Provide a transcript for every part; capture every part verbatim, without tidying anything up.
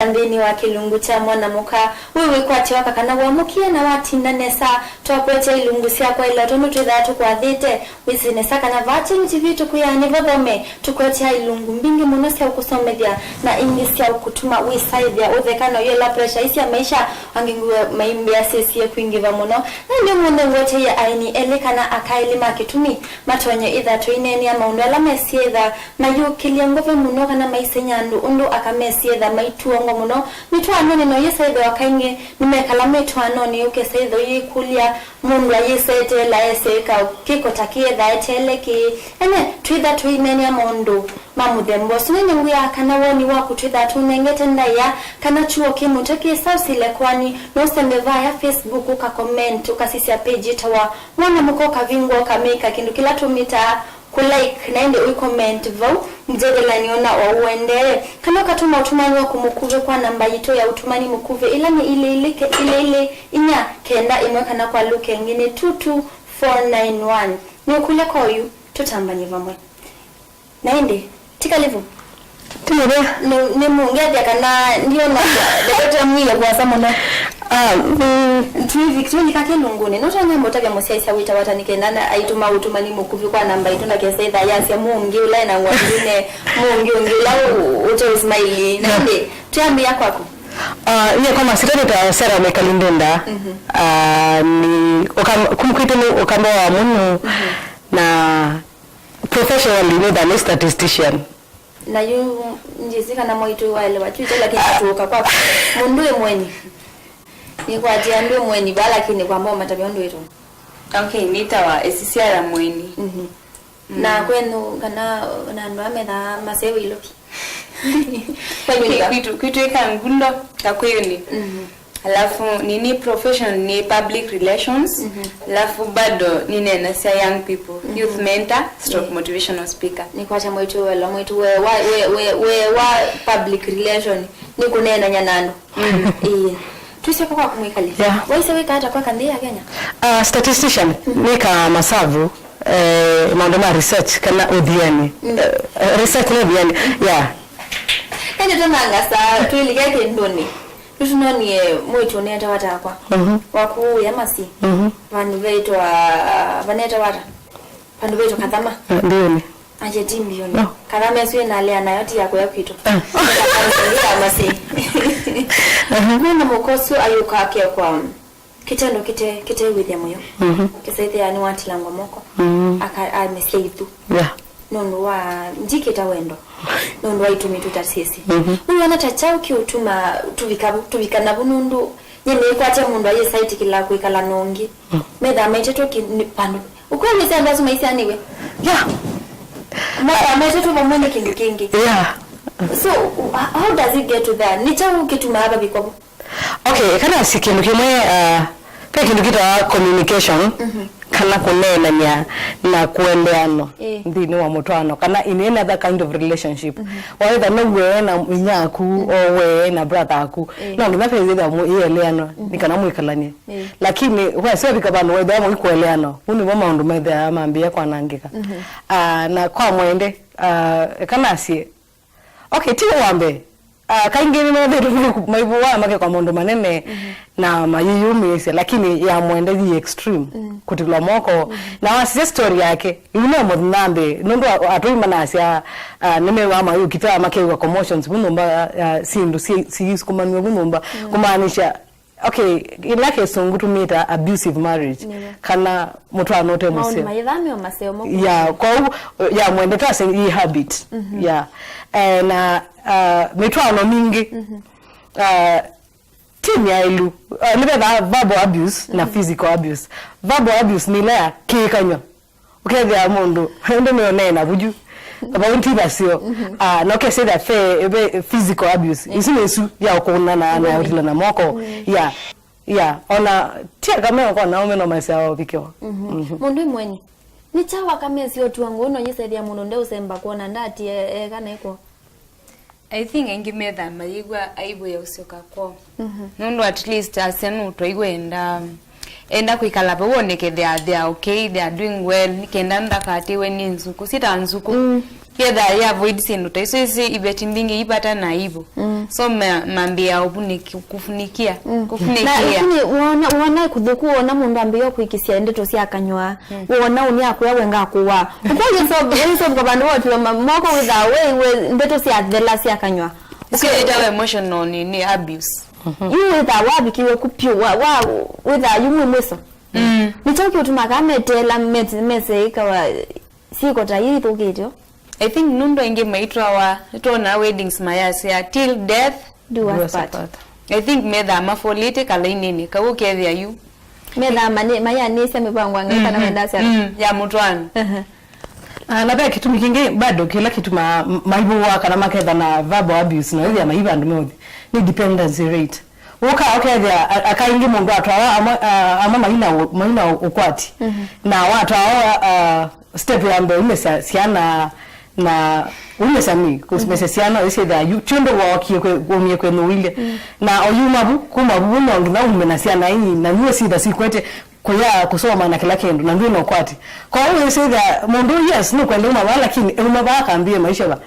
Nthĩnĩ wa kĩlungu kya mwana mũka, wĩ wĩkwatyo aka kana wamũkie na watinda nesa, twakũetea ilungu sya kwaĩla tondũ twĩthaa tũkwathĩte. Wĩsĩ nesa kana vaa Kyeni T V tũkwĩaa nĩvo thome, tũkũetea ilungu mbingĩ mũno sya ũkũsomethya na ingĩ sya ũkũtuma wĩsaĩthya ũtheka na ũyĩla pressure ii sya maisha, angĩ ngw'o maimbĩa syĩsie kwingĩva mũno. Na ĩndĩ ũmũnthĩ ngũeteie aeni elĩ kana aka elĩ ma kĩtumi matonye ĩtha tũineenea maũndũ ala mesie ĩtha mayũkĩlya ngũve mũno kana maisengy'a andũ ũndũ aka mesie ĩtha maituongwa mũno. Mĩtwaanonĩ no yĩsa ĩthĩwa kaingĩ nĩmekala mĩtwaanonĩ, ũkesa ĩtha ũyĩkũlya, mũndũ ayĩseteela ese eka kĩko ta kĩetha eteele kĩĩ? Ene, twĩtha tũineenea maũndũ ma mũthemba ũsu. Nĩnĩngwĩaa kana woni waku twĩtha tũnengete ndaĩa kana kyuo kĩ mũtwe kĩsa ũsile kwani, no ũsembe vaya Facebook ũka comment, ũkasisya page ĩtawa Mwana Mũka Ũkavingwa Ũkamĩka, kĩndũ kĩla tũmĩtaa kũ like, na ĩndĩ ũi comment vau mũnjethelany'o na o ũendee. Kana ũkatũma ũtũmani waku mũkuvĩ kwa namba yitũ ya ũtũmani mũkuvĩ, ĩla nĩ ilĩ ilĩ ke-, ilĩ ilĩ inya kenda ĩmwe, kana kwa lũka ĩngĩ nĩ two two four nine one. Nĩũkũlya kwa oyu, tũtambany'e vamwe. Na ĩndĩ, ti kalivu? Ti mũthya. Nĩ, nĩ mũngethya kana ndiona ndekete mwĩe kũasa mũno. Ah, mm. Twĩvi-, twĩlika kĩlungunĩ. Nũtonya mũtavya mũsyaĩĩsya wĩtawa ata nĩ kenda na aitũma ũtũmani mũkuvĩ kwa namba itũ ndakesa ĩtha yasya mũngĩ ũla ena ng'wa ndune, mũngĩ ũngĩ ũla ũ-, ũte ũsmaili. Na ĩndĩ, twĩambĩĩa kwaku. Ah, nyie kwa masita nĩtawa Sarah Mwikali Ndenda. Mhm. Ah, nĩ ũkam-, kumkwitũ nĩ ũkamba wa mũnu. Mhm. Na professionally nĩtha nĩ statistician. Na yu njĩsĩ kana mwaitũ waelewa kyucho, lakini atũũka kwaku. Mũndũ wĩ mweni. Nĩkwatia andũ mweni ba, lakini kwamba ũmatavya ũndũ wĩtũ. Okay, nĩtawa Esisia ya Mweni. Mhm. Mm. Na kwenu kana na andũ ametha masewe iloki. Kwenyu nĩ va? Kwitũ, kwitũ ĩka ngundo Kakuyuni. Mhm. Alafu nini profession ni public relations. Mhm. Alafu bado nineenasya young people, mhm, youth mentor, stroke, yeah, motivational speaker. Nĩkwata mwaitũ wela, mwaitũ we wa, we, we, we wa public relation, nĩ kũneenany'a na andũ. Mm. Ĩĩ. Twĩsyoka kwaku Mwikali. Yeah. Waisye wĩka ata kwaka nthĩ ya Kenya? Ah, statistician, mhm, nĩka masavu, eh, maũndũ ma research kana ũthiani. Mm. Eh, eh, research na ũthiani. Mm. Yeah. Ende tũnangasa, twĩlike kĩndũnĩ. Nĩtũnonie mwĩĩtu ũneetawa Takwa. Mhm. Waku wĩa Masi. Mhm. Vandũ veĩtwa, vaneetawa ata? Vandũ veĩtwa Kathama. Ah, ndiũnĩ. Aje ti mbiũnĩ. No. Kathama ĩsu ĩnalea nayo ti ya kũya kwitũ. Ah. Ya Masi. Aha. Mwana mũka ũsu ayũka akekwa kĩtendo kĩte, kĩte wĩthya mũyo. Mhm. Kĩsaĩthĩa nĩwatilangwa moko. Mhm. Aka-, amesya ithu. Yeah. Nũndũ wa, ndikĩta wendo. Nũndũ wa itumi tũtasyĩsĩ. Mhm. Nĩwona ta kyaũ kĩũtuma tũvika vu, tũvika navu nũndũ nyie nĩkwatya mũndũ ayĩsaĩtĩkĩla kwĩkala na ũngĩ. Mm. Methaa maitetwe ki-, nĩ vandũ. Ũkweli nĩsĩ andũ asu maisyanĩwe. Yeah. Methaa maitetwe vamwe nĩ kĩndũ kĩngĩ. Yeah. So, how does it get to there? Nĩ kyaũ kĩtumaa vavikwa vu? Okay, kana si kĩndũ kĩmwe, uh, ve kĩndũ kĩtawa communication, mhm, kana kũneenany'a na kũeleanwa, ĩĩ, nthĩnĩ wa mũtwaano, kana in any other kind of relationship. Mhm. Waĩtha no we na inya aku, mhm, o we na brother aku, ĩĩ, no nginya vethĩwa ĩeleanwa, mhm, nĩ kana mwĩkalany'e. Ĩĩ. Lakini wesevika vandũ wethĩa mũikũeleanwa, vau nĩvo maũndũ methĩawa mambĩĩa kwanangĩka. Mhm. Ah, na kwa mwende, ah, eka nasye, okay, ti wa mbee. Ah, kaingĩ nĩmethĩĩtwe maivũaa makekwa maũndũ manene, mhm, na mayĩyũmĩĩsya, lakini ya mwende yĩ extreme, mm, kũtilwa moko. Mhm. Na wasisya story yake, yu no mũthinambĩ, nũndũ a-, atũi manasya, ah, nĩmewaa mayũkita makew'a commotions vu nyũmba, ah, syĩndũ syĩ-, siyĩsukumanw'e vu nyũmba, mm, kũmaanisha, okay, ĩla kĩsũngũ tũmĩtaa abusive marriage, nĩw'o, kana mũtwaano ũte mũseo. Maũndũ mayĩthaa me o maseo moko. Ya, kwoou, ya mwende twasye yĩ habit. Mhm. Ya. Eh, na, ah, mĩtwaano mingĩ, mhm, ah, ti myaĩlu. Ah, nĩvethaa verbal abuse na, mhm, physical abuse. Verbal abuse nĩ ĩla ya kĩĩkany'o. Ũkethĩa mũndũ, ĩndĩ nĩũneena vuju. Vau ti vaseo. Mhm. Ah, na ũkesĩthĩa ve, ve physical abuse. Mhm. Isu nĩ isu ya ũkũnana na, mhm, ũtila na moko. Mhm. Ya, ya, ona ti aka me oko na aume no masya waũvikĩwa. Mhm. Mhm. Mũndũ ĩ mweni. Nĩ kyaũ aka mesĩ ũtua ngũũ no yĩsethĩa mũndũ ndeũsemba kwona ndatie eka naĩkwo? I think aingĩ methaa mayĩw'a aibu ya ũsyoka kwoo. Mhm. Nũndũ at least asya nũtwaĩw'a enda, um, Enda kwĩkala vau one kethĩa they are okay, they are doing well, nĩ kenda ndakatĩwe nĩ nzukũ. Sita nzukũ. Mm. Ketha ya avoid syĩndũ ta isu, isi iveti mbingĩ ipata na ivo. Mm. So ma-, mambĩa ũvunĩki-, kũfunikia. Mm. Na kũfunikia. Lakini wona, wona kũthũku, wona mũndũ ambĩĩa kwĩkĩsya ndeto sya kanyw'a, mm, wona ũnĩ akwĩa we ngakũwa. Ũkũyĩsovũka vandũ wotĩwa moko wĩthaa we, we ndeto sya thela sya kanyw'a. Isu yĩtawa emotional nĩ, nĩ abuse. Mhm. Yu wĩthaa wavikiwe ku pyũ, wa, wa, wĩthaa yu mwĩ mwiso. Mm. Nĩ kyaũ kĩũtumaa meteela mete-, mese ĩkawa syĩko ta ii ithũkĩtyo? I think nũndũ aingĩ maitwawa, nĩtwonaa weddings mayasya till death do us part. I think methaa mafolĩte kalainĩnĩ kau ũkethĩa yu. Methaa mani-, mayanĩsya mĩvango anga kana, mhm, mendasya. Mm, ya mũtwaano. Aha. Ah, na ve kĩtumi kĩngĩ bado kĩla kĩtumaa m-, maivũwa kana maketha na verbal abuse na wĩthĩa maiva andũ meũthi nĩ dependency rate. Ũka ũkethĩa a-, aka aingĩ mũndũ atwawa amwe, ah, amwe maina ũ-, maina ũ-, ũkwati. Mhm. Na watwawa, ah, step ya mbee umesya syana na umesya mi, kumesya syana ũisĩthĩa yu, ti ũndũ wookie kwe-, wumie kwĩ nũwilye. Mm. Na oyuma vu, kuma vu no nginya ume na syana ii, na niwe sitha sikwete kũya kũsoma na kĩla kĩndũ, na ndwĩ na ũkwati. Kwoou wĩsĩthĩa mũndũ, yes, nũkwenda uma vaa, lakini euma vaa akambie maisha va.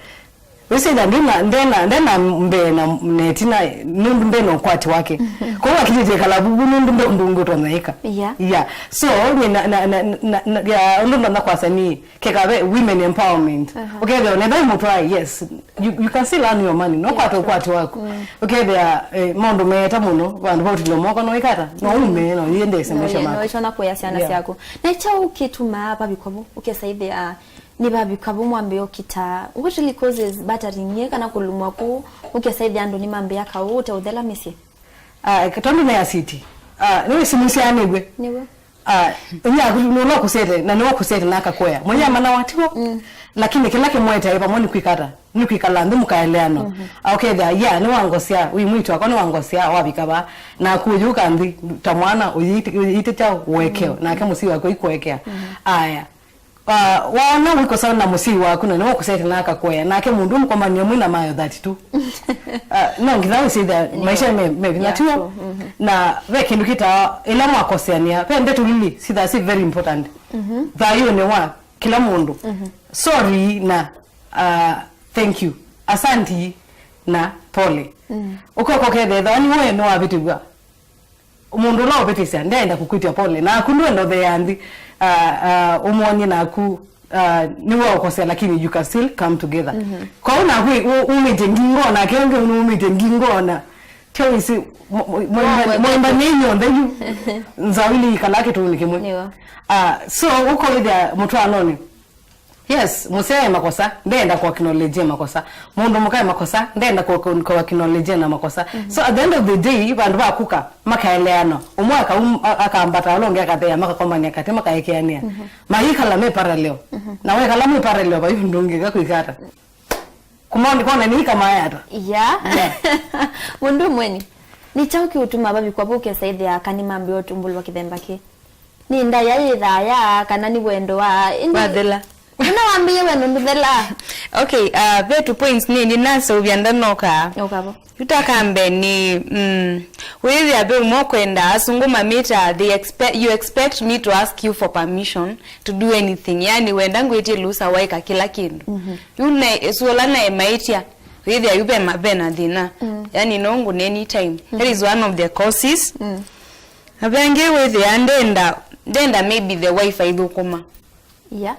Wĩsĩthĩa ndina, ndena, ndena mbee na, na ĩtina, nũndũ ndena ũkwati wake. Mhm. Kwoou akilĩte ĩkala vuvu nũndũ nde ũndũ ũngĩ ũtonya ĩka. Yeah. Yeah. So, nye na, na, na, na, na, ya, ũndũ ndonya kwasya nĩ, keka ve women empowerment. Aha. Ũkethĩa ũnetha mũtwae, yes, you, you can still earn your money. No kwata ũkwati waku. Mm. Ũkethĩa, eh, maũndũ meeta mũno, vandũ va ũtilo moko no ikata, no ume, no iendese maisha maku. No ichona kuya syana syaku. Na kyaũ kĩtumaa vavikwa vu, ũkesa ithĩa, nĩvavika vu mwambĩĩa ũkita, what really causes battering ye kana kũlumwa kũu, ũkesa ithĩa andũ nĩmambĩĩa kaũ ũteũthela mĩsyĩ? Ah, tondũ nĩ asiti. Ah, nĩ simu syanĩw'e. Nĩw'o. Ah, inya aku nũla ũkũsete, na nĩwe ũkũsete na akakwea. Mwenye amana watiwo. Mm. Lakini kĩla kĩmwetae vamwe nĩ kwĩkata, nĩ kwĩkala nthĩ mũkaeleanwa. Mhm. Ah, ũkethĩa, yeah, nĩ wangosya, wĩ mwĩtu akwa nĩ wangosya, wavika va. Na kũyũka nthĩ, ta mwana, ũyĩte, ũyĩte kya ũekeo, nake mũsii wake ũikũekea. Mhm. Aya. Ah, waona wĩkosana na mũsii waku na nĩwe ũkũsete na akakwea, nake mũndũ mũkomania mwĩ na mayo thirty-two. Ah, no nginya wĩsĩthĩa maisha me, me vinya tiwo. Mhm. Na ve kĩndũ kĩtaa, ĩla mwakoseanĩa, ve ndeto lili, sithaa si very important. Mhm. Thayũnĩ wa kĩla mũndũ. Mhm. Sorry na, ah, thank you. Asanti na pole. Mm. Ũkoka ũkethĩa ethĩwa nĩ we nĩwavĩtĩw'a. Mũndũ ũla ũvĩtĩsya ndenda kũkwĩtya pole, naku ndwenda ũtheea nthĩ, ah, ah, ũmwony'e naku, ah, nĩwe ũkosea, lakini you can still come together. Mhm. Kwoou naku ĩ-, ũ-, umĩtye ngingo, nake ũngĩ nũmĩtye ngingo, na tyo isi mwaimba nĩ inyonthe yu nzaũ ili ikala kĩtũũnĩ kĩmwe. Nĩw'o. Ah, so ũkoĩthya mũtwaanonĩ. Yes, mũsee e makosa, ndenda kũ acknowledge e makosa. Mũndũ mũka e makosa, ndenda kũ, kũ, kũ acknowledge na makosa. Mhm. So at the end of the day, vandũ va kũka, makaeleana. Ũmwe akaum-, a-, akambata, ũla ũngĩ akathea, makakomania katĩ, makaekeanĩa. Mhm. Mayĩkala me parallel. Mhm. Na wekala me parallel, vai ũndũ ũngĩ, kakwĩka ata? Kũmoni kona nĩ kama ata? Yeah. Yeah. Mũndũ mweni. Nĩ kyaũ kĩũtuma vavikwa vau kesa ĩthĩa aka nĩmambĩĩa ũtumbũlwa kĩthemba kĩ? Nĩ ndaĩa yĩthaa ya, kana nĩ wendo wa, ĩndĩ wathela. Nĩna wambĩĩe wendo ndũthelaa. Okay, uh, ve two points nĩ, nĩnaseũvya ndanoka. Ũkavo. Yu ta kambe nĩ, mm, wĩthĩa ve ũmwe ũkwenda, asũngũ mamĩta, they expect, you expect me to ask you for permission to do anything. Yani wenda ngwĩtie lusa waika kĩla kĩndũ. Mhm. Yu ne, ĩsuala naĩ maĩtya, wĩthĩa yu ve ma-, ve na thĩna. Mm. Yani no ngũne anytime. Mhm. That is one of the causes. Mm. Na vengĩ wĩthĩa ndenda, ndenda maybe the wife aithũkũma. Yeah.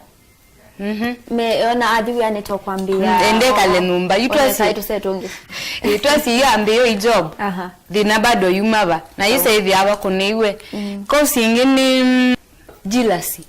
Mhm. Me, ona athi wĩanĩte kwambĩa. Mm, ende kale nyũmba. Yu ona twasi, sai tũse tũngĩ. Eh, twasi iyo ambĩĩo i job. Aha. Thĩna bado yuma va. Na yĩsa ĩthĩa ava kũnĩiwe. Mm. Cause ingĩ nĩ, mm, jealousy.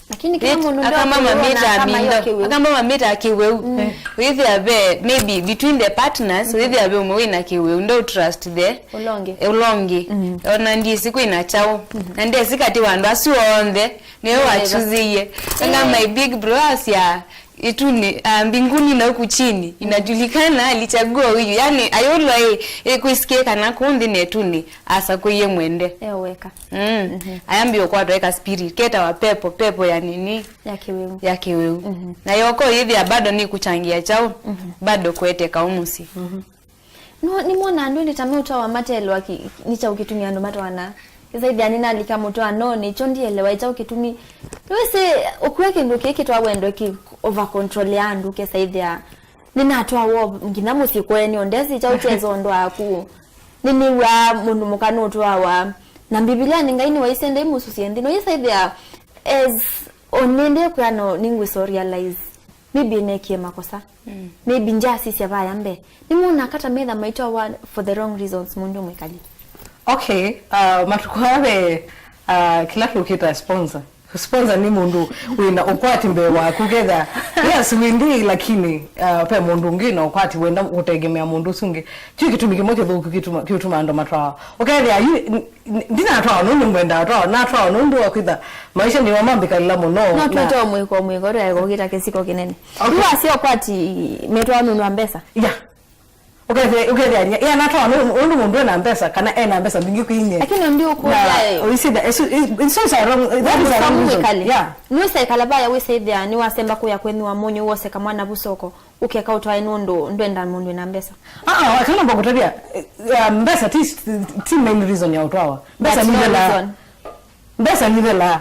Lakini kila mũndũ akamba mamĩta mindo, akamba mamĩta kĩwĩu. Mm. Wĩthĩa ve, maybe between the partners, wĩthĩa ve ũmwe wĩna kĩwĩu, ndũ trust the ũla ũngĩ. Ũla ũngĩ. Mm. Ona ndisi kwĩna kyaũ. Mm. Na ndesi kati wa andũ asu onthe, nĩwe wachuzĩie. Anga my big bro asya, ituni, ah, mbinguni na huku chini, inajulikana alichagua huyu. Yani, ayũlwa ĩ, ĩ kwĩsikie kana kũũ nthĩ na ituni, asakũie mwende. Eweka. Mm. Mhm. Ayambia ũkwatwa eka spirit, ketawa pepo, pepo ya nini? Ya kĩwĩu. Ya kĩwĩu. Mhm. Na yoko yĩthĩa bado nĩ kuchangia chao, mhm, bado kwete kaumusi. Mhm. No, nĩmwona andũ nĩ ta meũtawa matelwa ki-, nĩ kyaũ kĩtumĩa andũ matwana. Kĩsaithĩa nĩnalika mũtwaanonĩ, kyo ndielewa ĩkyaũ kĩtumi. Nĩwĩsĩ, ũkua kĩndũ kĩĩ kĩtwa wendo kĩ over control ya andũ, kĩsaithĩa nĩnatwawa nginya mũsyĩ kwenyu, ndesi kyaũ kyesa ũndũ waku. Nĩnĩw'aa mũndũ mũka nũtwawa. Na Mbivilianĩ Ngai nĩwaisye ndaimũsusye nthĩ. No yĩsaithĩa, as, o nĩndĩ kwĩa no nĩngwĩsa realize. Maybe nekie makosa. Mm. Maybe ndyasisya vaya mbee. Nĩmwona kata metha maitwawa for the wrong reasons mũndũ mwĩkali. Okay, uh, matukũ aa ve, uh, kĩla kĩũkĩta sponsor. Sponsor nĩ mũndũ wĩna ũkwati mbee waku ketha. Yes, wĩndĩ, lakini, uh, ve mũndũ ũngĩ na ũkwati wenda gũtegemea mũndũ ũsu ũngĩ. Kyu kĩtumi kĩmwe kĩthũku kĩtuma, kĩũtuma andũ matwawa. Ũkethĩa yu, n-, n-, ndinatwawa nũndũ ngwendaa twawa, natwawa nũndũ wa kwĩtha maisha nĩmo mambĩkalĩla mũno. No na twĩte o mwĩko, mwĩko twaeka ũkĩta kĩsiko kĩnene. Okay. Yu wasya ũkwati metwawa nũndũ wa mbesa? Yeah. Ũkethĩa, ũkethĩa nya, yeah, natwawa nũ-, nũndũ mũndũ ena mbesa, kana ena mbesa mbingĩ kwĩ inyie. Lakini ndi ũkũlya, na ũisitha, it's, it's, it's a wrong, that is a wrong reason. Mwĩkali. Yeah. Nũsaikala vaya wĩsaithĩa nĩwasemba kũya kwenyu wa mũnyũ wose kamwana vu soko. Ũkeka ũtwae nũndũ ndwenda mũndũ ena mbesa. Ah, ah, kana mbakũtavya, eh, mbesa ti, ti main reason ya ũtwawa. Mbesa ni reason. Mbesa nithelaa.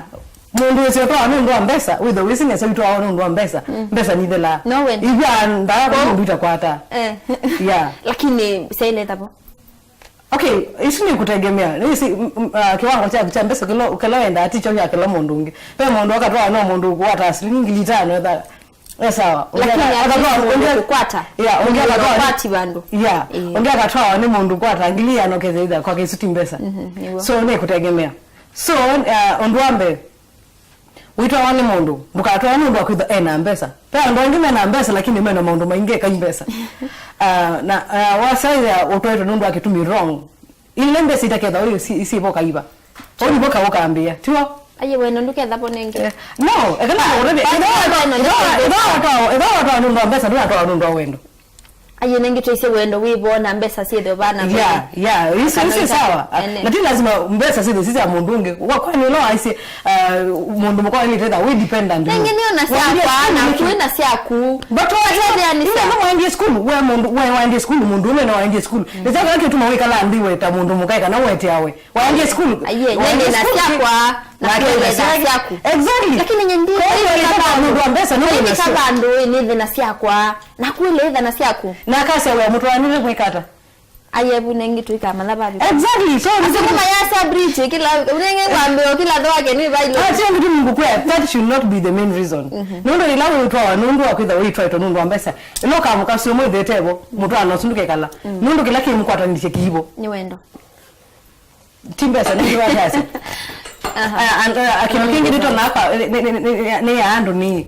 Mũndũ wĩsĩ ũtwawa nũndũ wa mbesa, wĩthe wĩsĩ nesa wĩtwawa nũndũ wa mbesa. Mm. Mbesa nithelaa. No wenda. Ivya ndaa mũndũ itakwata. Eh. Yeah. Lakini syaile thavo. Okay, isu nĩ kũtegemea. Nĩsĩ, m-, m-, ah, kĩwango kyaku kya mbesa kĩla, kĩla wendaa ti kyo kya kĩla mũndũ ũngĩ. Ve mũndũ akatwawa no mũndũ ũkwata asilingi ngili itano etha, eh, sawa. Lakini akatwawa, ati mũndũ ũngĩ kũkwata. Yeah, ũngĩ akatwawa kwati vandũ. Yeah. Eh. Ũngĩ akatwawa nĩ mũndũ kwata ngili ĩana ũkethĩa kwake isu ti mbesa. Mhm, nĩguo. So nĩ kũtegemea. So, uh, ũndũ wa mbee, wĩtwawa nĩ mũndũ, ndũkatwawa nũndũ wa kwĩtha ena mbesa. Ve andũ angĩ mena mbesa, lakini mena maũndũ maingĩ ekai mbesa. Uh, na, uh, wasaĩa ũtwaĩtwe nũndũ wa kĩtumi wrong. Ile mbesa itaketha ũyũ si, isivo kaiva. Ũyũ nĩvo kaũkambĩa. Tiwo? Aye weno ndũketha vo nenge. Eh, no, ekana ũrebe. Ĩtho watwawa nũndũ wa mbesa, ndũnatwawa nũndũ wa wendo. Aye nengĩ twĩsĩ wendo wĩ vo na mbesa syĩthĩo vana. Yeah, yeah, isi, isi sawa. Ene. Na ti lazima mbesa syĩthĩo sisya mũndũ ũngĩ. Kwa, kwani ũla waisye, uh, mũndũ mũka wailĩte tha wĩ dependent. Nengĩ nĩona syakwa na kwĩna syaku. But waendie school, we mũndũ, we waendie school, mũndũ ũme na waendie school. Nĩ kyaũ kĩtuma wĩkala nthĩ weta mũndũ mũka kana weteawe? Waendie school. Aye, nengĩ na syakwa na kwĩna syaku. Exactly. Lakini nyendia mũndũ wa mbesa nĩ wĩna syaku. Nĩthĩna syakwa. Na kwĩlĩ ĩthana syaku. Na akasya we mũtwaanĩle mwĩkata. Ayevu nengĩ tũikamanya vavi. Exactly. So, asema mayasa bridge kila unenge kwambio kila thwake ni vailo. Ah, sio kitu Mungu kwa, that should not be the main reason. Mhm. Nũndũ ila wĩtwawa nũndũ wa kwĩtha wĩtwaĩtwe nũndũ wa mbesa. Ĩla ũkamũka sio mwĩthĩte vo, mũtwaano ũsu ndũkekala. Mm. Nũndũ kĩla kĩmũkwatanĩsye kĩivo. Nĩ wendo. Ti mbesa, nĩ kĩva kyasya. Aha. Ah, and, uh, kĩndũ kĩngĩ nĩtona kwa, nĩ, nĩ ya andũ nĩ,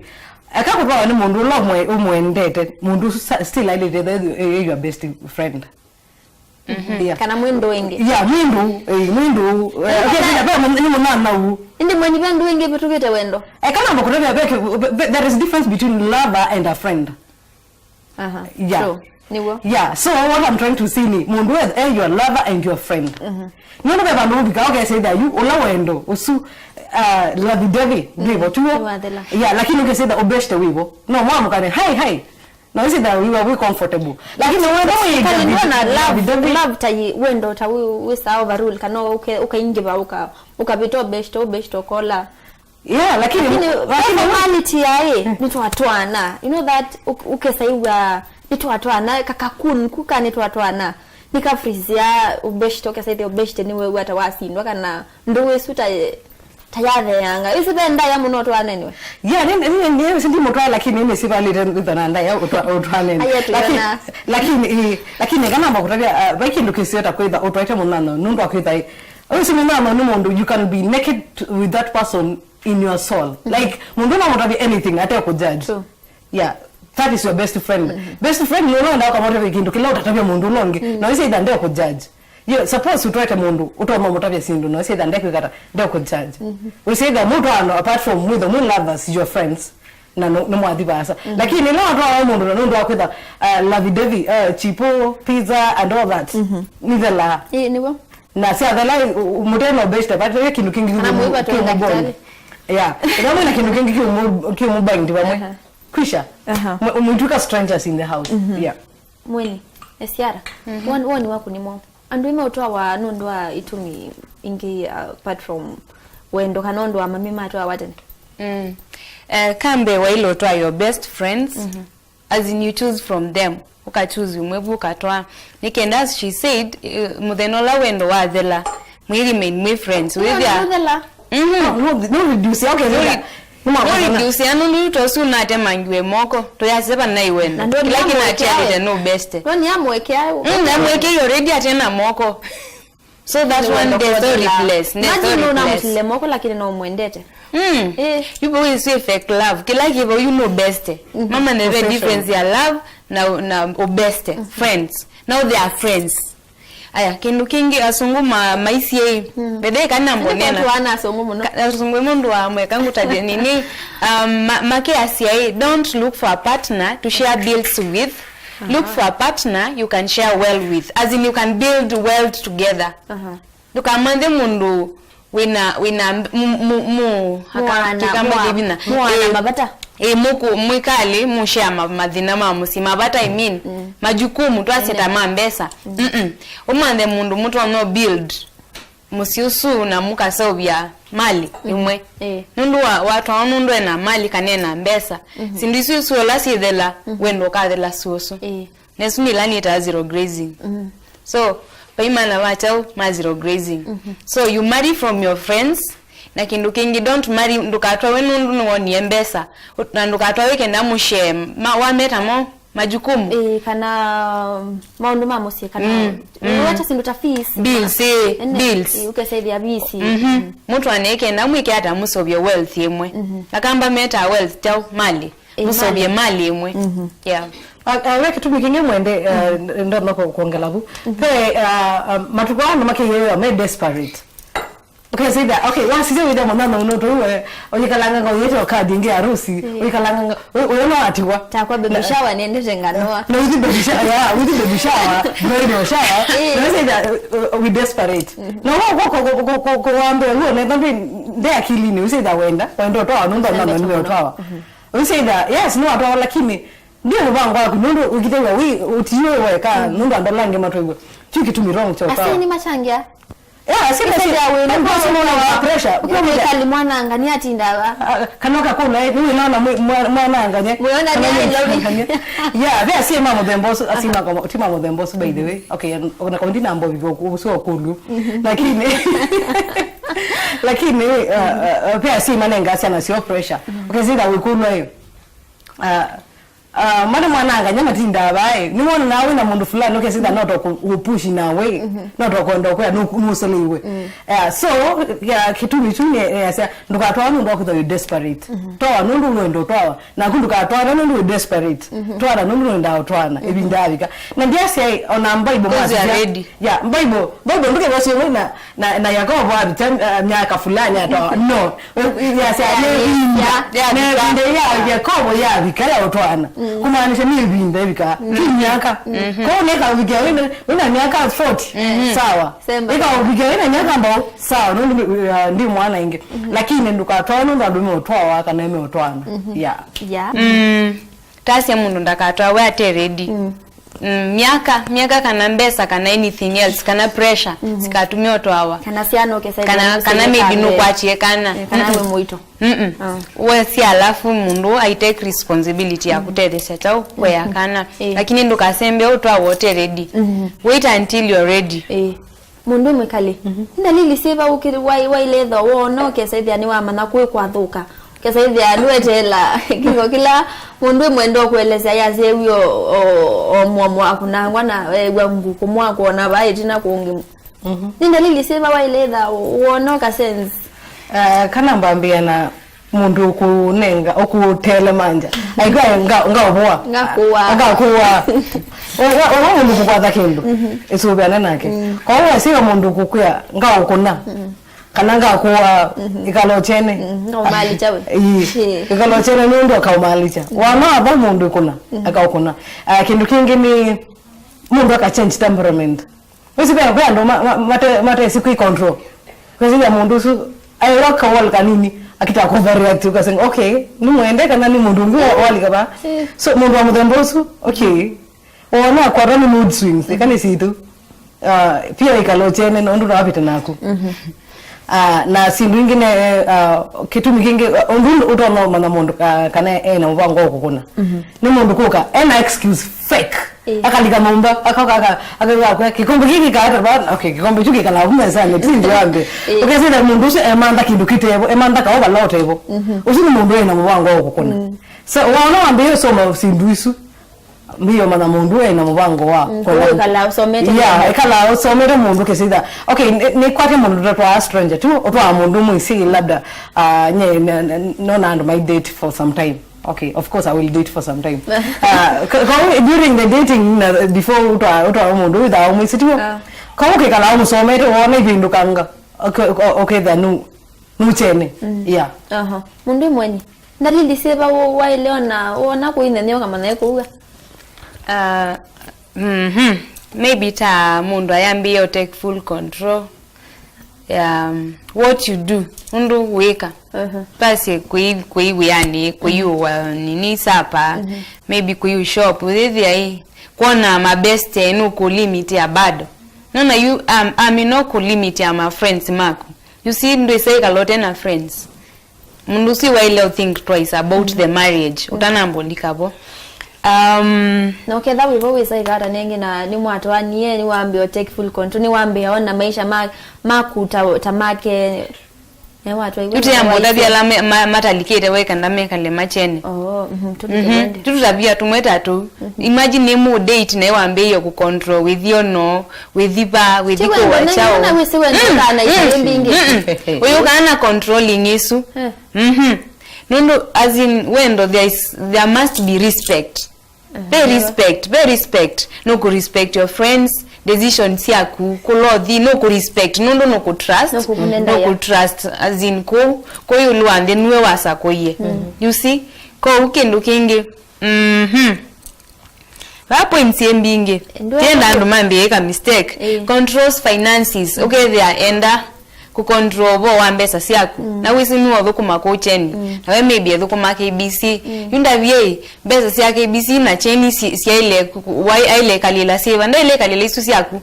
eka kũtwawa nĩ mũndũ ũla ũmwe-, ũmwendete, mũndũ ũsu sa-, still ailĩte the, eh, your best friend. Mhm. Yeah. Kana mwĩ ndũ ĩngĩ. Yeah, mwĩ ndũ, eh, mwĩ ndũ, eh, eh, okay, kana ve mũ-, nĩ mũnana u. Ĩndĩ mweni ve ndũ ĩngĩ vĩtũkĩte wendo. Eh, kana mbakũtavya ve kĩ-, ve-, there is difference between lover and a friend. Aha. Yeah. So, nĩw'o. Yeah, so what I'm trying to say ni, mũndũ we, eh, your lover and your friend. Mhm. Nũndũ ve vandũ ũvika ũkesĩthya yu, ũla wendo, ũsu, uh, lovey dovey, ndwĩvo, tiw'o? Nĩwathela. Yeah, lakini ũkesĩthya ũbeshte wĩvo. No, mwamũkane, hi, hi. No, ĩsĩthya wĩwa wĩ comfortable. Lakini wendo wĩ kali, ndona love, lovey dovey. Love ta yi, wendo ta wĩ, wĩ saa overrule, kana ũke-, ũkaingĩva, ũka-, ũkavĩta ũbeshte, ũbeshte, ũkola. Yeah, lakini, lakini, lakini formality yaĩ, mm, nĩtwatwaana. You know that, uk-, ũkesaiwa, nĩtwatwaana, kakakun, kuka nĩtwatwaana. Nĩkafrizia ũbeshte, ũkesaithia ũbeshte nĩwew'a ta wasindwa, kana ndũũ ĩsu ta, ta yatheanga. Ĩsu ve ndaya mũno ũtwaanenwe. Yeah, nĩ, nĩ, nĩ, nĩ, sindi mũtwae, lakini nĩ sivalite nditha na ndaya ũtwa-, ũtwaanene. Aye, lakini, tuona. Lakini, i, lakini kana mbakũtavya, uh, vai kĩndũ kĩsio ta kwĩtha, ũtwaĩte mũnano, nũndũ wa kwĩtha, ĩ, ũsu mũnano nĩ mũndũ, you can be naked with that person in your soul. Mhm. Like, mũndũ no mũtavye anything, ate kũjudge. True. Yeah, that is your best friend. Mhm. Best friend nĩ ũla ũenda ũkamũtavya kĩndũ kĩla ũtatavya mũndũ ũla ũngĩ. Mm. Na wĩsĩ ĩtha nde kũjudge. Yo, suppose ũtwete mũndũ, ũtoma mũtavya syĩndũ, na wĩsĩ ĩtha nde kwĩkata, nde kũjudge. Mhm. Wĩsĩ ĩtha mũtwaano, apart from mwĩtho mwĩ lovers, your friends, na no, nĩ mwathi vaasa. Mhm. Lakini ĩla watwaa mũndũ na nũndũ wa kwĩtha, uh, lovey dovey, uh, chipo, pizza, and all that. Mhm. Nithelaa. Ĩĩ, nĩw'o. Na syathela, ũ-, ũ-, mũte no best, but ĩyo kĩndũ kĩngĩ. Kana kĩmũ-, mũiva tũ kĩmũ bond. Ndakitari. Yeah. Ĩla mwĩna kĩndũ kĩngĩ kĩmũ-, kĩmũ bind vamwe. Aha. Kwisha. Aha. Mwe-, mwĩtuĩka strangers in the house. Mhm. Yeah. Mweni, Esiara, mhm, woni, woni waku nĩ mwaũ? Andũ aĩ meũtwawa nũndũ wa itumi ingĩ, uh, apart from wendo, kana ũndũ wa mami matwawa tene? Mm. Eh, kambe waĩle ũtwaa your best friends, as in you choose from them, ũka choose ũmwe vu ũkatwaa. Nĩ kenda, as she said, eh, mũthenya ũla wendo wathela, mwĩ remain mwĩ friends. Wĩthĩa. Ũthela. Mhm. No, no, no reduce, okay, no, no reduce, anu nĩ ũtosu natemangiwe moko, tũyaseva na iwendo. Na ndo kĩla nĩamwekea kĩnatialĩte no beste. No nĩamwekea. Mm, namwekei already atena moko. So that one, there's no replace, there's no replace. Imagine unamutile moko lakini no mwendete. Mm. Eh. Yupo we say fake love. Kila kivo you know best. Mama neve difference ya love na, na best friends. Now they are friends. Aya, kindu kingi asungu ma, maisiei. Bebe kana mbonena. Kwa ana asungu muno. Ka-, asungu mundu wa mweka ngutaje nini? Um, ma, make asiai, don't look for a partner to share bills with. Look for a partner you can share well with. As in you can build wealth together. Ndũkamanthe mũndũ wĩna, wĩna mb-, mu, mu, mu, aka-, mũana, kĩkamba mũa-, kĩvina. Mũana eh, mavata. Eh, mũku-, mwĩkalĩ mũshare ma-, mathĩna ma mũsyĩ. Mavata, I mean, majukumu twaseta ma mbesa. Mm-mm. Ũmanthe mũndũ mũtonya build mũsyĩ ũsu na mũkaseũvya mali ĩmwe. Eh. Nũndũ wa, watwawa nũndũ ena mali kana ena mbesa. Syĩndũ isu isu ola syĩthela, wendo ũkathela syũsũ. Eh. Na isu nĩ ila nĩtaa zero grazing. So, vaimana va kyaũ ma zero grazing. So, you marry from your friends, na kĩndũ kĩngĩ, don't marry, ndũkatwawe nũndũ nĩwonie mbesa, na ndũkatwawe kenda mũshare, ma, wameta mo majukumu. Ĩĩ, kana maũndũ ma mũsyĩ, kana mm, mm, wata syĩndũ ta fees, bills, ĩĩ, ene, bills. Ĩĩ, ũkesethĩa fees. Mhm. Mũtwaane kenda mwĩke ata mũseũvye wealth ĩmwe. Akamba metaa wealth kyaũ? Mali. Ĩĩ, mũseũvye mali. Mali ĩmwe. Yeah. Ah, ah, ve kĩtumi kĩngĩ mwende, ah, ndonya ku-, kuongela vu. Ve, ah, ah, matukũ aa nĩmakĩyĩwa me desperate. Ũkesĩthya, okay, wasisya wĩthĩa mũnyanya ũno tũu, eh, ũyikalanga nga ũyĩte o kadi ĩngĩ ya harusi, ũyikalanga nga, ũyũ, ũyũ no atiwa. Takwa baby shower nendete nganoa. Na uthi baby shower, yeah, uthi baby shower, bridal shower. Eh. Na ũsĩthya, uh, uh, we desperate. Na wa, wa, wa, wa, wa, wa, wa, wambe, uo, netha ndĩ, ndĩ akilini, ũsĩthya wenda, wenda ũtwawa, nũndũ nũndũ nũndũ ũtwawa. Ũsĩthya, yes, no atwawa, lakini, ndiyo mũvango waku, nũndũ ũkĩthĩwa wĩ, ũtiwe weka, nũndũ andũ ala angĩ matwĩw'a. Kyu kĩtumi wrong kya ũtwawa. Asyai nĩmachangia. Yeah, asyai nĩmachangia. Ĩsĩthĩa wĩ nĩ kwa pressure. Kwa mwĩkali mwanangani atinda va. Ah, kana ũkakũna, eh, nĩwĩnona mwananganye. Mwĩona nĩ ailovi. Yeah, ve asyai ma mũthemba ũsu, asyai ma, ti ma mũthemba ũsu, by the way. Okay, ona kwa ndina mbovi kwa ũsu wa kũlũ. Lakini, lakini, uh, uh, ve asyai manenga syana syoo pressure. Ũkesĩthĩa wĩkũnwa ĩ. Uh, Ah, mwana mwananganya matindaa vaĩ. Nĩwonanaa wĩna mũndũ fulani, ũkesĩthya no to kũ-, kũpush in a way, no to kwenda ũkwĩa nũ-, nũseleĩwe. Yeah, so, yeah, kĩtumi kyu nĩ, nĩasya, ndũkatwawa nũndũ wa kwĩthwa wĩ desperate. Twawa nũndũ wĩenda ũtwawa. Naku ndũkatwawa nũndũ wĩ desperate. Twawa nũndũ wĩenda ũtwaana. Ĩvinda yavika. Na ndiasya, ona Bible. Because you are ready. Yeah, Bible, Bible ndũkethwa syĩmwe na, na, na Yakobo avika, uh, myaka fulani atwawa. No. Yasya, nĩ ĩvinda. Yavika. Na ĩvinda ya Yakobo yavika ya ũtwaana. Kumaanisha nĩ ĩvinda ĩvika. Ti myaka. Kwoou nĩkaũvikĩa wĩna, wĩna myaka forty. Sawa. Semba. Ĩkaũvikĩa wĩna myaka mbau. Sawa. Nũndũ, uh, ndi mwana ĩngĩ. Lakini ndũkatwawe nũndũ andũ meũtwawa kana meũtwaana. Yeah. Yeah. Mm. Tasya mũndũ ndakatwawe ate ready. Mm, myaka, myaka kana mbesa kana anything else, kana pressure, sikatume ũtwawa. Kana syana ũkesa kana, kana maybe nũkwatie kana. Eh, kana wĩ mũito. Mm-mm. We si alafu mũndũ ai take responsibility ya kũtetheesya kyaũ, kwea kana. Eh. Lakini ndũkasembe ũtwawa ũte ready. Wait until you're ready. Eh. Mũndũ wĩ mwĩkalĩ. Nĩ ndalili syĩva ũkĩ-, wai-, waĩle ĩthwa woona ũkesa ĩthĩa nĩwamanya kwĩ kwathũka? Ũkesa ĩthĩa nĩweteela kĩko kĩla mũndũ wĩ mwenda ũkũelesya yasya ew'e o, o, o mũomo akũnangwa na ew'a ngũkũ mwakwona vaa ĩtina kũngĩ. Nĩ ndalili syĩva waĩle ĩthwa woona ũka sense? Eh, kana mbambĩĩa na mũndũ ũkũnenga, ũkũtelemangya. Aigua nga-, ngaũvũa. Ngakũa. Ngakũa. Ũla, ũla mũndũ kũkwatha kĩndũ, ĩsũvĩane nake. Kwoou wasiwa mũndũ kũkwĩa, ngaũkũna. Kana ngakũa ĩkalo kyene. Ngaũmaalikya we. Ĩĩ. Ĩkalo kyene nũndũ akaũmaalikya. Wana ava mũndũ ĩkũna, akaũkũna. Ah, kĩndũ kĩngĩ nĩ mũndũ aka change temperament. Wĩsĩ ve, ve andũ ma, ma, mate, matesi kwĩ control. Kwĩsĩthya mũndũ ũsu aĩwa kawal kanini, akita kũva react, ũkasema, "Okay, nĩ mwende kana nĩ mũndũ ũngĩ wa, walika va?" So, mũndũ wa mũthemba ũsu, okay. Wona akwatwa nĩ mood swings, ĩka nĩ sitũ. Uh, pia wĩkala ũkyene nũndũ nawapĩte naku. Uh, na syĩndũ ingĩ ne, uh, kĩtumi kĩngĩ, uh, ũndũ ũtonya ũmanya mũndũ, uh, kana e na mũvango wa kũkũna. Nĩ mũndũ kũka e na excuse fake. Ĩĩ. Akalika nyũmba, akoka aka-, akauga kwa kĩkombe kĩkĩ kĩkaata ba, okay, kĩkombe kĩu kĩkalaa vau mesanĩ, ti ndio ambe. Ĩĩ. Ũkesĩla mũndũ ũcio emantha kĩndũ kĩtevo, emantha kaũ vala ũtevo. Ũcio nĩ mũndũ e na mũvango wa kũkũna. So, waona wambĩĩa ũsoma syĩndũ isu, mbĩĩa ũmanya mũndũ e na mũvango wa kwenda kũkũna. Ĩkala ũsomete. Yeah, ĩkala ũsomete mũndũ kĩsĩtha. Okay, nĩ, nĩkwate mũndũ ũtatwaa stranger tu, ũtwaa mũndũ mwĩsĩ labda, uh, nye, n-, n-, nona andũ mai date for some time. Okay, of course I will date for some time. Uh, ka-, ka-, during the dating, na before ũtwa-, ũtwaa mũndũ wĩthaa ũmwĩsĩ tiwo. Ah. Kau ũkĩkala ũmũsomete, wona ivĩndũkanga, ũke-, ũke-, ũkethĩa nũ-, nũkyene. Yeah. Aha. Mũndũ mwenye. Ndalili syĩva waĩle ona, wona kũinenea ũkamanya ĩkũua? Uh, mhm. Maybe ta mũndũ ayambĩĩa take full control. Um, what you do, ũndũ wĩka. Twasye kwĩ, kwĩ wĩanĩ, kwĩyũwa nini sapa, maybe kwĩyũ shop, ũyĩthĩa ĩ, kwona mabeste nũkũlimitia bado. Nona yu, um, amino kũlimitia ma friends maku. You see, ndwĩsa ĩkala ũte na friends. Mũndũ ũsu waĩle think twice about the marriage, ũtanamba ũlika vo. Um, na ũketha wĩvo wĩsa ĩkata nengĩ na nĩmwatwaanie, nĩwambĩa take full control, nĩwambĩa ona maisha ma, maku ta, ta make, nĩwatwaiwe. Tũtĩa mũtavya ala me-, ma-, matalikĩte weka ndamekale machene. Oh, mhm, tũlike wende. Tũtavya tũmwe ta tũu. Imagine nĩ mũ date naye wambĩĩe kũ control wĩthi ono, wĩthi va, wĩthi kũwa chao. Ti wendo, nĩ wĩsĩ wendo kana itarĩ mbingĩ. Ũyũ kana controlling ĩsu. Eh. Mhm. Nũndũ, as in, wendo, there is, there must be respect. Ve respect, ve respect. No ku respect your friends, decision syaku, kũla ũthi, no ku respect, nũndũ no ku trust, no ku trust, as in, kũ, kũ ĩũlũ wa nthĩ nue wasakũie. You see? Kwoou kĩndũ kĩngĩ, mhm. Va points ĩ mbingĩ. Tienda andũ mambĩĩka mistake. Ĩĩ. Controls finances. Ũkethĩa enda kũ control ũvoo wa mbesa syaku. Na wĩsĩ nĩwe ũthũkũma kũu Kyeni. Na we maybe ethũkũma K B C. Yu ndavyei, mbesa sya K B C na Kyeni si-, syaĩle ku-, ku-, wai-, aĩle ĩkalĩla syĩva? Ndaĩle ĩkalĩla isu syaku.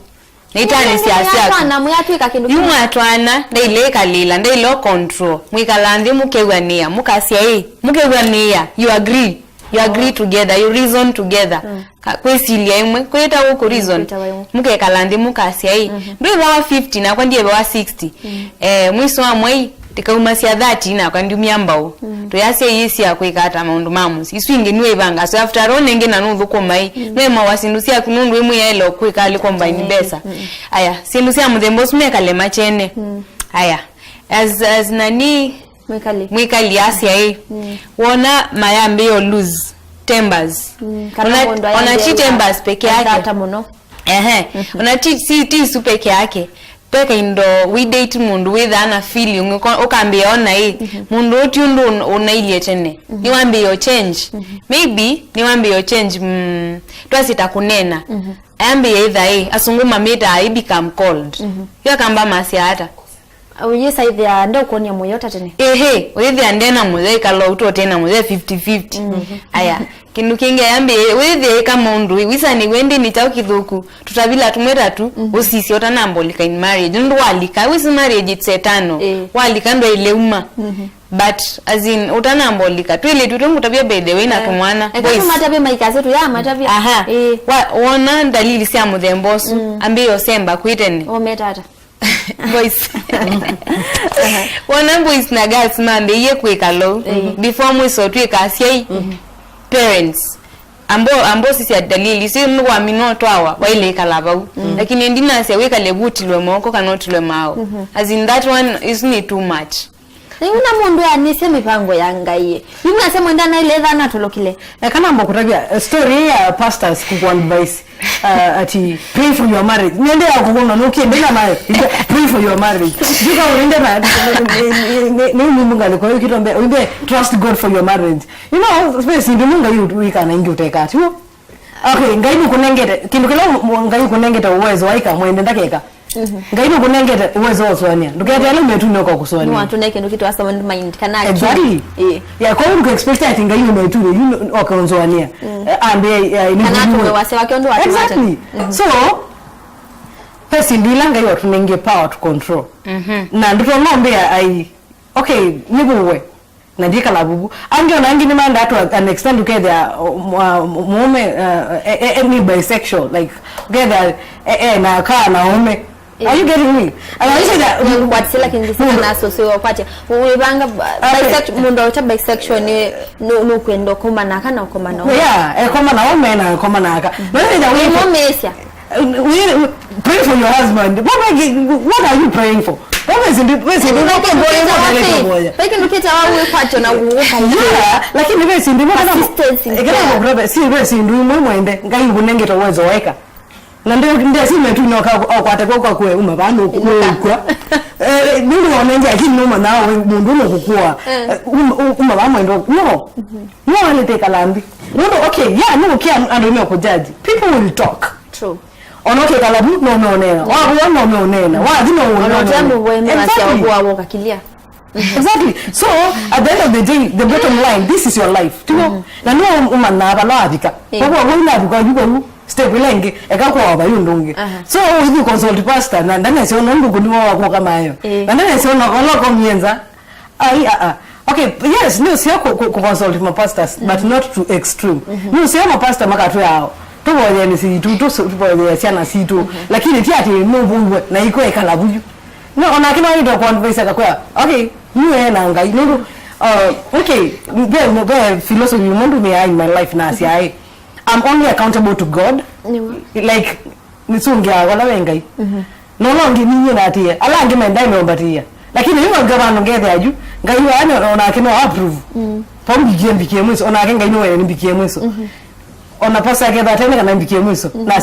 Na itanĩ sya syaku. Yu mwatwaana, ndaĩle ĩkalĩla, ndaĩle control. Mwĩkala nthĩ mũkew'anĩa, mũkasya ĩ, mũkew'anĩa, you agree. You agree together, you reason together. Ka-, kwĩsilya ĩmwe, kwĩtawa kũ reason. Kwĩtawa ĩmwe. Mũkekala nthĩ mũkasya ĩ, ndwĩvawa fifty, nakwa ndyĩvawa sixty. Eh, mwiso wa mwei, ndikaumasya thirty, nakwa ndiumya mbau. Tũyasya ii sya kwĩka ata maũndũ ma mũsyĩ. Isu ingĩ nue ivanga. So after all, nengĩ na nũthũkũma ĩ. Nwe mawa syĩndũ syaku nũndũ ĩmwe yaĩle kwĩka alĩ combine mbesa. Aya, syĩndũ sya mũthemba ũsu mekale machene. Aya, as, as nani, Mwĩkali. Mwĩkali asya ĩ, wona mayambĩĩa lose tempers. Ona, mũndũ ona ti ayambĩĩa tempers peke yake. Mũno. Ehe. Ona ti, ti, ti isu peke yake. Peka indo we date mũndũ wĩthaa na feeling, ũka-, ũkambĩĩa ona ĩ, mũndũ ũũ ti ũndũ ũn-, ũnailyĩ tene. Nĩwambĩĩa change. Maybe nĩwambĩĩa change, mm, twasita kũneena. Ayambĩĩa ĩtha ĩ, asũngũ mamĩtaa ĩ become cold. Yo akamba masya ata? Ũyĩsa ĩthĩa ndeũkwonia mũyo ta tene. Ĩhĩ, ũyĩthĩa ndena mũyo, ĩkala ũtũ ũtena mũyo, fifty fifty. Aya, kĩndũ kĩngĩ ayambĩĩa, wĩthĩa ĩka maũndũ, wĩsanĩw'e ndĩnĩ kyaũ kĩthũku, tũtavila tũmwe tatu, ũsisye ũtanambolika in marriage. Nũndũ walika, wĩsĩ marriage it's eternal. Walika ndwaĩle uma. But, as in, ũtanambolika, twĩlĩtu tũngũtavya by the way na tũmwana. Eka boys. Tũmatavye maikasye tũyamatavya. Aha. Wa-, wona ndalili sya mũthemba ũsu, ambĩĩa ũsemba kwĩ tene. Ũmeta ata? Boys. Wona boys na girls mambĩĩe kwĩka lou, before mwiso twĩka asyai, parents. Ambo, ambo sisya dalili, si nĩwamina ũtwawa, waĩle ĩkala vau. Lakini ndinasya wĩkale vutilwe moko kana ũtilwe maũ. As in that one is ni too much. Na yu na mũndũ anĩsya mĩvango ya Ngai. Yu nasya mwenda naĩle ĩthana tũlũkile. Eh, kana mbo kũtavya, eh, story ya pastors kuku advice. Uh, ati, "Pray for your marriage." Nende ya kukuna nukie ndina nayo. Pray for your marriage. Juka uende na ni mungu ngale kwa hiyo kitu ambe uimbe, "Trust God for your marriage." You know, space ndio mungu yu wika na ingi uteka ati. Okay, Ngai nukunengete kindu kila mu-, Ngai kunengete uwezo waika mwende ndakeka. Ngai nukunengete uwezo wa uswania. Ndukete ala umetune kwa kuswania. Nĩwatũnee kĩndũ kitwa sound mind, kana akili. Exactly. Eh. Yeah, kwa hiyo expect ati Ngai umetune, you know, okay, unzwania. Eh, ambe, eh, ni kana atume wasya wake ũndũ watu. Exactly. So, syĩndũ ila Ngai watũnengie power to control. Na ndũtonombĩa ai, okay, nĩvũwe, na ndiĩkala vuvu. Angĩ ona angĩ nĩmaendaa to an extent ũkethĩa, uh, mũũme, uh, e, e, e, ni bisexual, like, ũkethĩa e, e, na kaa na ũme. Are you getting me? And I say that, Nĩngũkwatĩsya, lakini ndisina na associate wakwatya. Wĩvanga, uh, Okay. Bisexual, mũndũ aũta bisexual nĩ, nũ-, nũkwenda ũkoma naka na ũkoma na ũme. Yeah, ekoma na ũme na ekoma na aka. Na nĩ that way. Nĩmũmĩĩsya. Uh, we, pray for your husband. What are you, what are you praying for? What is it? What is it? What are you praying for? Vai kĩndũ kĩtawa wĩkwatyo na gũũka. Yeah, lakini we sindi mwana. Persistence in Ekera prayer. Kukurebe, si we sindi mwe mwende. Ngai ngunengete uwezo weka. Na ndio ndio si metu no ka okwate kwa kwa kwe uma bano kwe kwa. Eh, ndio onenge akini no mana we mundu no kukua. Eh, um- um- Uma ba mwendo. No. No ale te kalambi. No, no, okay, yeah, no, okay, I'm under no judge. People will talk. True. Ona ũkĩkala vu, no meũneena. Wavũwa, no meũneena. Wathi, no Ona ũneena. ũtemũvoe nĩwasya Exactly. ũkũawa ũkakilya. Exactly. So, at the end of the day, the bottom line, this is your life. Tino, na nĩ ũmanyaa vala wavika. Eh. Kwa kuwa wĩna vika yu kwa yu, step ĩla ĩngĩ, eka kwa wava yu ndũngĩ. Aha. So, ũithi consult pastor, na ndanesiona ndũkũ nĩ wa kũka mayo. Eh. Na ndanesiona kola komienza. Ai, ah, ah. Okay, yes, nĩ ũseo ku, ku, ku consult ma pastors, but not to extreme. Nĩ ũseo ma pastor makatwĩa ao. Tũvoyeni situ, tũvoyee syana situ. Lakini ti ati nũvũiwe na ikwekala vuyu. No, onake no ĩtwa convince akakwĩa, okay, niwe na Ngai. Nũndũ, uh, okay, ve, ve philosophy mũndũ mĩaa in my life na asyaĩ, I'm only accountable to God. Nĩwe. Like, nĩsũngĩaa vala ve Ngai. No no ngininye natĩĩa. Ala angĩ mendae meombatĩĩa. Lakini yu nonga vandũ ngethea yu, Ngai wa onake no approve. Pambikie mbikie mwiso, onake Ngai no wene mbikie mwiso. Ona pastor aketha tene kana mbikie mwiso. Na